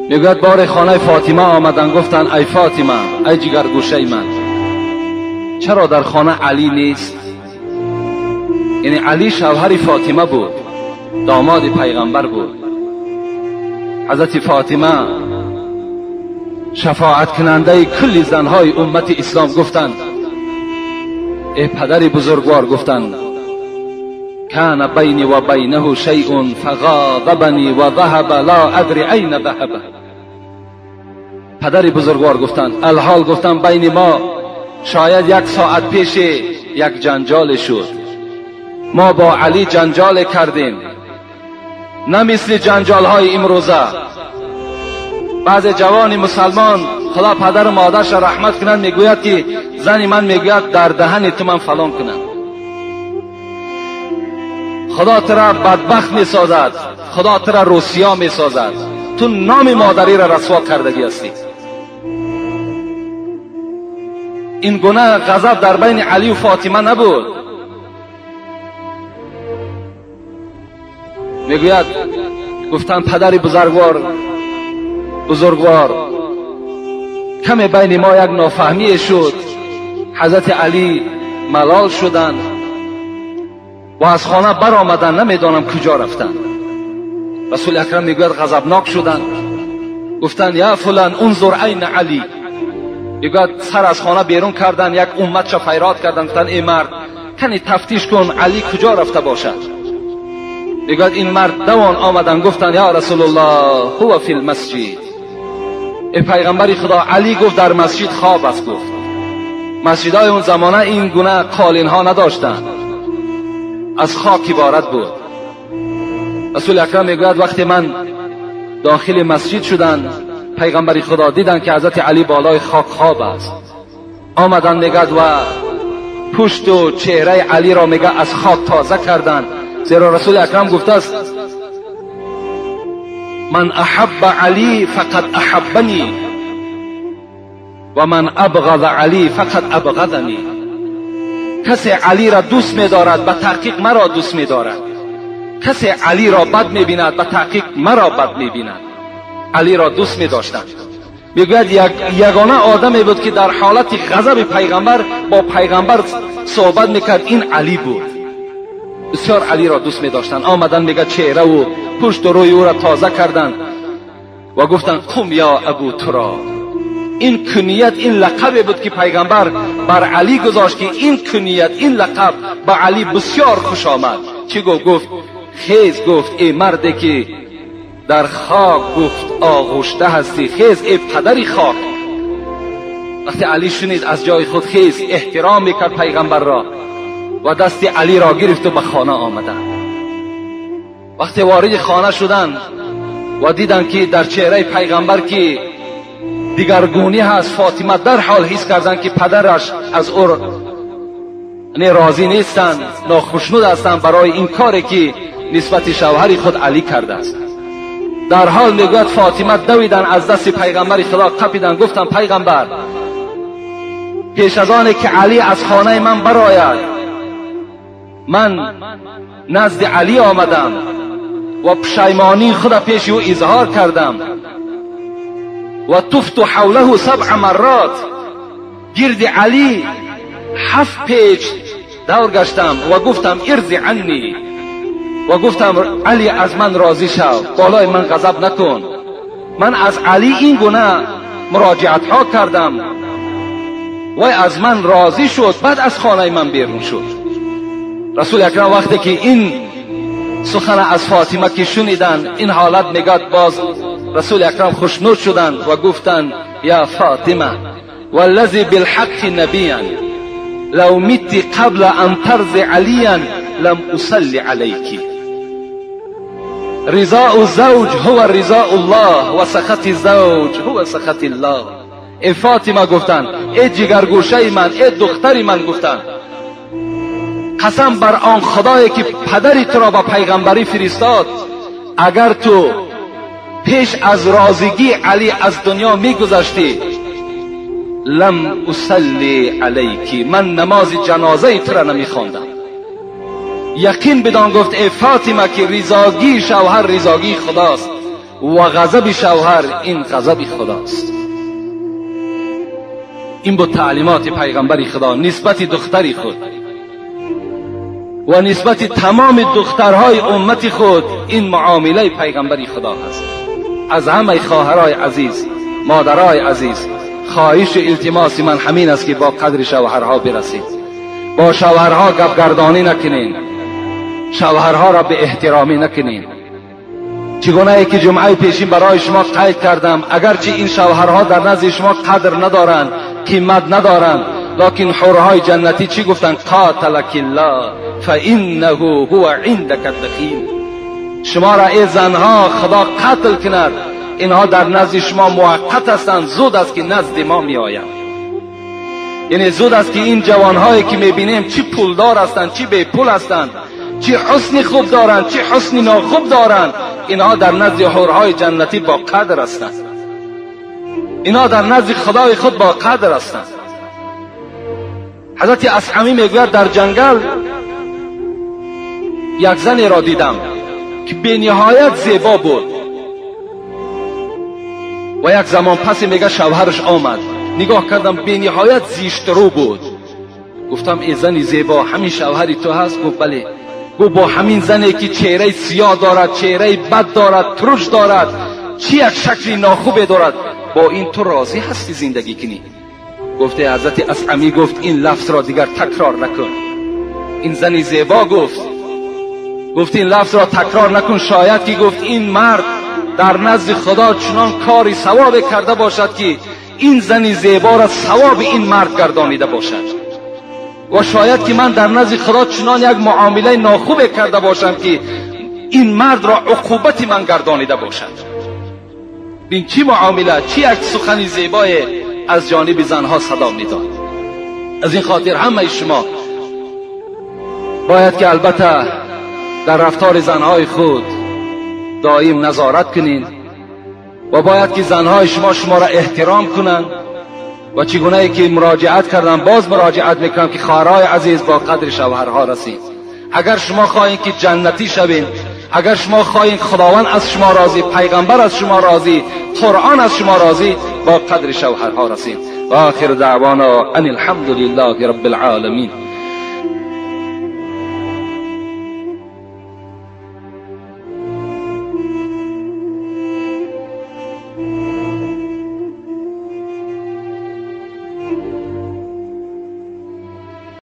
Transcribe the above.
میگوید بار خانه فاطمه آمدن، گفتن ای فاطمه، ای جگرگوشه من، چرا در خانه علی نیست؟ یعنی علی شوهر فاطمه بود، داماد پیغمبر بود. حضرت فاطمه شفاعت کننده کل زنهای امت اسلام گفتند ای پدر بزرگوار، گفتند کان بینی و بینه شیء فغاضبنی و ذهب لا ادری این ذهب. پدر بزرگوار گفتند الحال، گفتند بین ما شاید یک ساعت پیش یک جنجال شد، ما با علی جنجال کردیم، نه مثل جنجال های امروزه. بعض جوان مسلمان خدا پدر و مادرش را رحمت کنند میگوید که زن من میگوید در دهن تو من فلان کنم. خدا تو را بدبخت میسازد، خدا تو را روسیا میسازد، تو نام مادری را رسوا کردگی هستی. این گونه غضب در بین علی و فاطمه نبود. میگوید گفتن پدر بزرگوار کمی بین ما یک نافهمی شد، حضرت علی ملال شدند و از خانه برآمدند، نمیدانم کجا رفتند. رسول اکرم میگوید غضبناک شدند، گفتند یا فلان انظر عین علی. میگوید سر از خانه بیرون کردند، یک امت را فریاد کردند، گفتند ای مرد کنی تفتیش کن علی کجا رفته باشد. میگوید این مرد دوان آمدن، گفتند یا رسول الله هو فی المسجد. ای پیغمبر خدا، علی گفت در مسجد خواب است. گفت مسجدهای اون زمانه این گونه قالین ها نداشتند، از خاک عبارت بود. رسول اکرم میگوید وقتی من داخل مسجد شدن، پیغمبر خدا دیدن که حضرت علی بالای خاک خواب است. آمدن میگد و پشت و چهره علی را میگه از خاک تازه کردند، زیرا رسول اکرم گفته است من احب علی فقد احبنی و من ابغض علی فقد ابغضنی. کسی علی را دوست می‌دارد به تحقیق مرا دوست می‌دارد، کسی علی را بد می‌بیند به تحقیق مرا بد می‌بیند. علی را دوست می‌داشتند. میگوید یگانه آدمی بود که در حالت غضب پیغمبر با پیغمبر صحبت میکرد، این علی بود. بسیار علی را دوست می‌داشتند. آمدن میگه چهره و پشت و روی او را تازه کردند و گفتند قم یا ابو تراب. این کنیت، این لقب بود که پیغمبر بر علی گذاشت که این کنیت، این لقب به علی بسیار خوش آمد. چی گفت؟ گفت خیز، گفت ای مردی که در خاک گفت آغشته هستی، خیز ای پدری خاک. وقتی علی شنید از جای خود خیز، احترام میکرد پیغمبر را و دست علی را گرفت و به خانه آمدند. وقتی وارد خانه شدند و دیدند که در چهره پیغمبر که دیگرگونی هست، فاطمه در حال حس کردند که پدرش از او راضی نیستند، ناخشنود هستند برای این کاری که نسبت شوهر خود علی کرده است. در حال میگوید فاطمه دویدن از دست پیغمبر خدا قپیدن، گفتن پیغمبر پیش از آن که علی از خانه من برآید من نزد علی آمدم و پشیمانی خود پیش او اظهار کردم و طفت حوله 7 مرات، گرد علی 7 پیچ دور گشتم و گفتم ارضی عنی، و گفتم علی از من راضی شو، بالای من غضب نکن. من از علی این گونه مراجعت ها کردم و از من راضی شد، بعد از خانه من بیرون شد. رسول اکرم وقتی که این سخن از فاطمه که شنیدن این حالت میگد، باز رسول اکرم خوشنود شدند و گفتند یا فاطمه والذی بالحق نبیا لو مت قبل ان ترضی علیا لم اصلی علیک. رضاء الزوج هو رضاء الله و سخط الزوج هو سخط الله. ای فاطمه گفتند، ای جگرگوشه من، ای دختر من، گفتند قسم بر آن خدایی که پدری تو را به پیغمبری فرستاد، اگر تو پیش از رازگی علی از دنیا میگذشتی لم اصلی علیکی، من نماز جنازه تو را نمیخواندم. یقین بدان گفت ای فاطمه که رضاگی شوهر رضاگی خداست و غضب شوهر این غضب خداست. این بود تعلیمات پیغمبر خدا نسبت دختری خود و نسبت تمام دخترهای امت خود. این معامله پیغمبر خدا هست. از همه خواهرای عزیز، مادرای عزیز، خواهش التماس من همین است که با قدر شوهرها برسید، با شوهرها گپ گردانی نکنین، شوهرها را به احترامی نکنین. چگونه که جمعه پیشین برای شما قید کردم، اگرچه این شوهرها در نزد شما قدر ندارند، قیمت ندارند، لکن حورهای جنتی چی گفتند؟ قاتلک الله فانه هو عندک الدخیل. شما را ای زنها خدا قتل کند، اینها در نزد شما موقت هستند، زود است که نزد ما می آیند. یعنی زود است که این جوانهایی که میبینیم چی پولدار هستند، چی بی پول هستند، چی حسن خوب دارند، چی حسن ناخوب دارند، اینها در نزد حورهای جنتی با قدر هستند، اینها در نزد خدای خود با قدر هستند. حضرت اسعمی میگوید در جنگل یک زنی را دیدم که به نهایت زیبا بود و یک زمان پس میگه شوهرش آمد، نگاه کردم به نهایت زیشت رو بود. گفتم ای زنی زیبا، همین شوهری تو هست؟ گفت بله. گفت با همین زنی که چهره سیاه دارد، چهره بد دارد، ترش دارد، چی یک شکلی ناخوبه دارد، با این تو راضی هستی زندگی کنی؟ گفته حضرت اسعمی گفت این لفظ را دیگر تکرار نکن. این زنی زیبا گفت این لفظ را تکرار نکن، شاید که گفت این مرد در نزد خدا چنان کاری ثواب کرده باشد که این زنی زیبا را ثواب این مرد گردانیده باشد، و شاید که من در نزد خدا چنان یک معامله ناخوب کرده باشم که این مرد را عقوبت من گردانیده باشد. بین چی معامله، چی یک سخن زیبای از جانب زنها صدا میداد. از این خاطر همه شما باید که البته در رفتار زنهای خود دائم نظارت کنین و باید که زنهای شما شما را احترام کنند. و چگونه که مراجعت کردم باز مراجعت میکنم که خواهرای عزیز با قدر شوهرها رسید. اگر شما خواهید که جنتی شوین، اگر شما خواهید خداوند از شما راضی، پیغمبر از شما راضی، قرآن از شما راضی، با قدر شوهرها رسید. و آخر دعوانا ان الحمد لله رب العالمین.